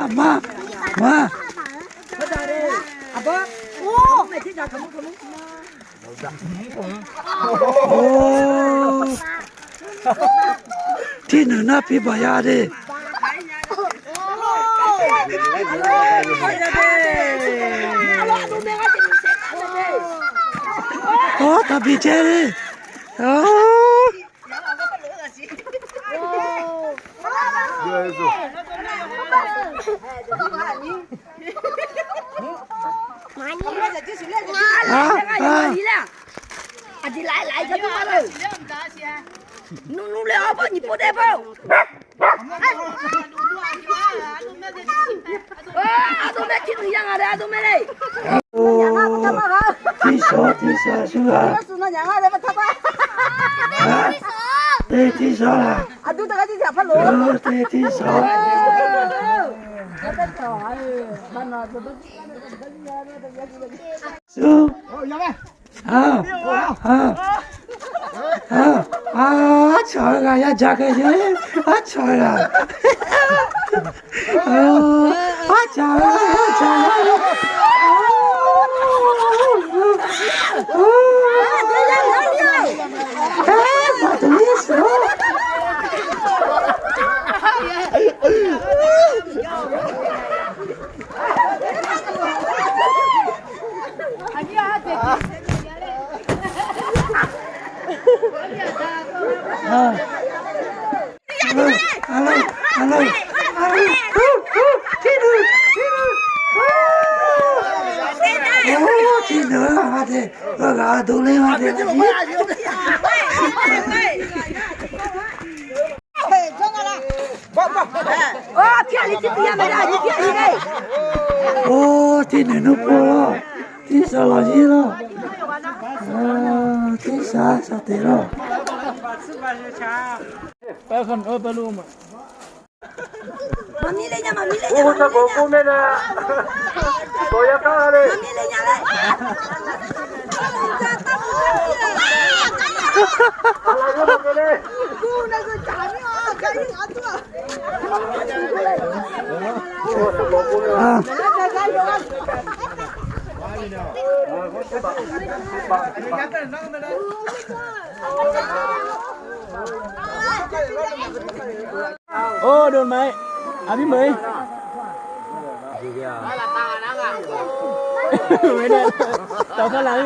Maˇ, maˇ. Oˇ, hteˇ nuˬ naˇ piˇ baˬ yaˇ le. Oˇ, taˍ biˍ ceh le. Oˇ. Oˇ, hteˇ shaw, hteˇ shaw shu g'a. Teˇ hteˇ shaw laˬ. Oˇ, teˇ hteˇ shaw. Shu. Aˉ, aˉ, aˉ, aˉ, chaw g'a yaˇ jaˇ k'ai yawˇ, aˉ, chaw g'a. Aˉ, chaw g'a, aˉ, chaw g'a. Aˉ, ma tuˬ le shu. Oˇ, hteˇ nuˬ nuˇ pawˆ laˇ, hteˇ shaw lawˬ yeˇ laˇ, hteˇ shaw shaw te laˇ. Oˇ, dawˇ maˇ heˆ. A viˉ meuˬ. Oˇ, dawˇ laˇ.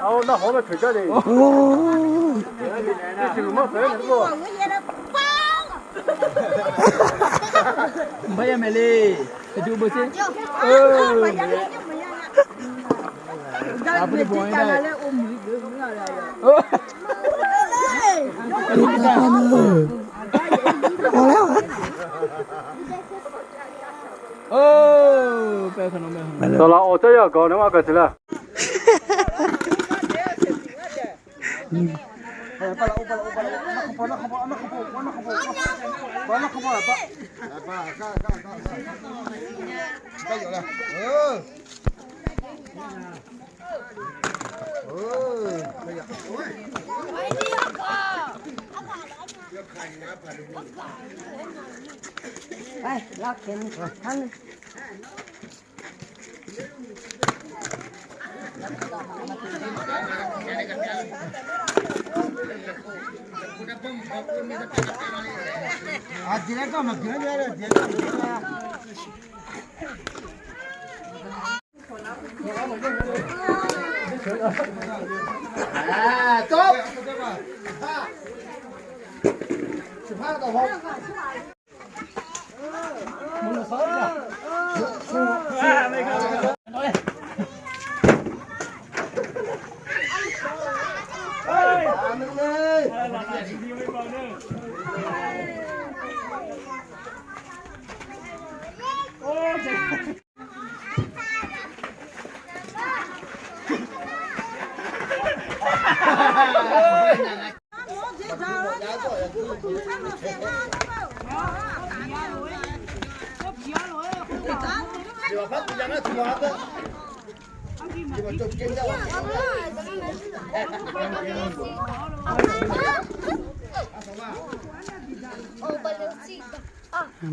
Oˇ, naˆ hawˉ ve hk'e jaˇ le. Oˇ, teˇ shiˍ luˬ maˇ hpehꞈ ve le. Maˇ yaˇ mehˍ le. Teˇ juˇ beuꞈ ceˇ. Oˇ, a pu teˇ bon e. Oˇ, oˇ, pehˇ hk'aw nawˬ mehˍ. Tawˍ laꞈ awˬ caˇ yaˇ gaˬ nawˬ maˇ kaꞈ chi laˇ.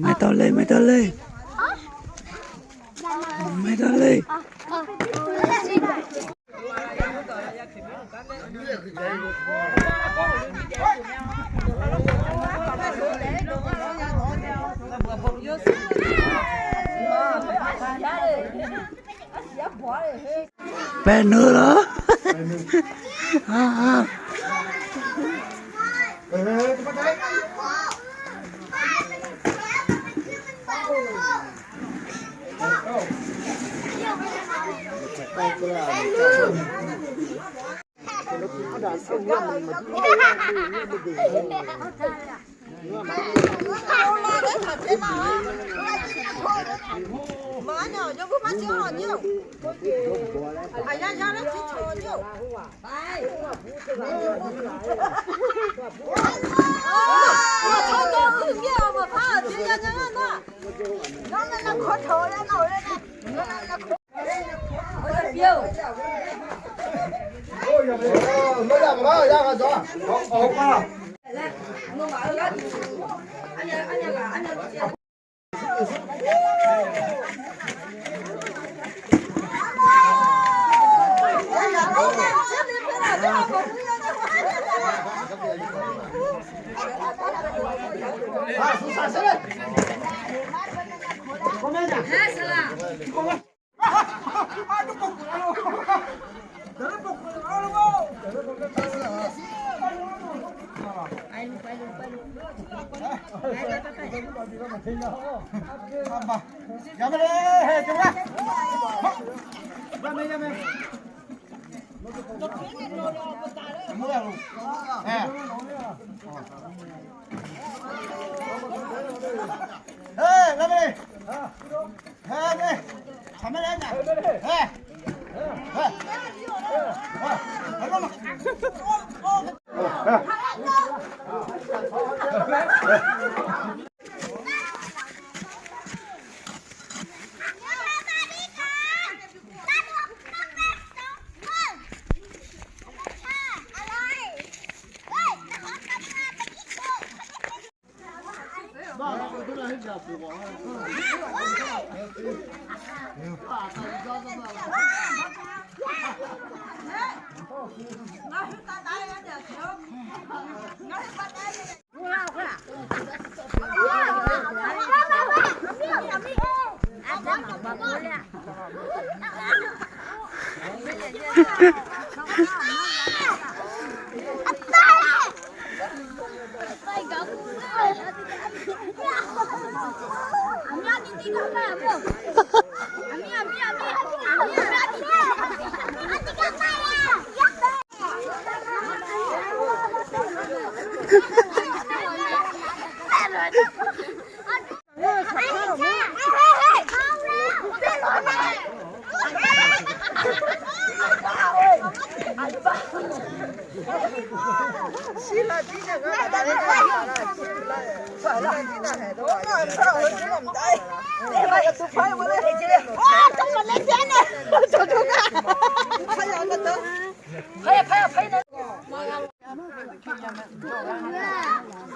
Maiˬ taw le, maiˬ taw le. Maiˬ taw le. Pehˬ nuˇ laˬ.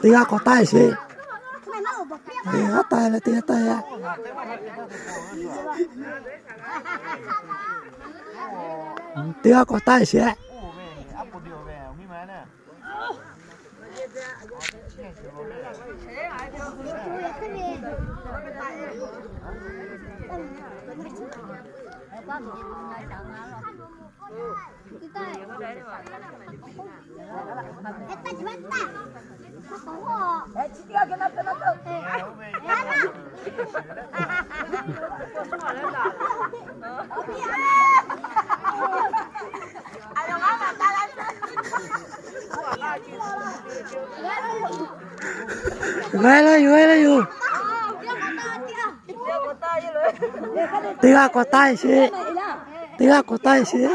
Teˇ g'aˇ k'awꞈ taˆ sheˍ. Teˇ g'aˇ taˆ leh teˇ g'aˇ taˆ yaˇ. Teˇ g'aˇ k'awꞈ taˆ sheˍ. G'a laˇ yoˬ, g'a laˇ yoˬ. Teˇ g'aˇ k'awꞈ taˆ sheˍ. Teˇ g'aˇ k'awꞈ taˆ sheˍ.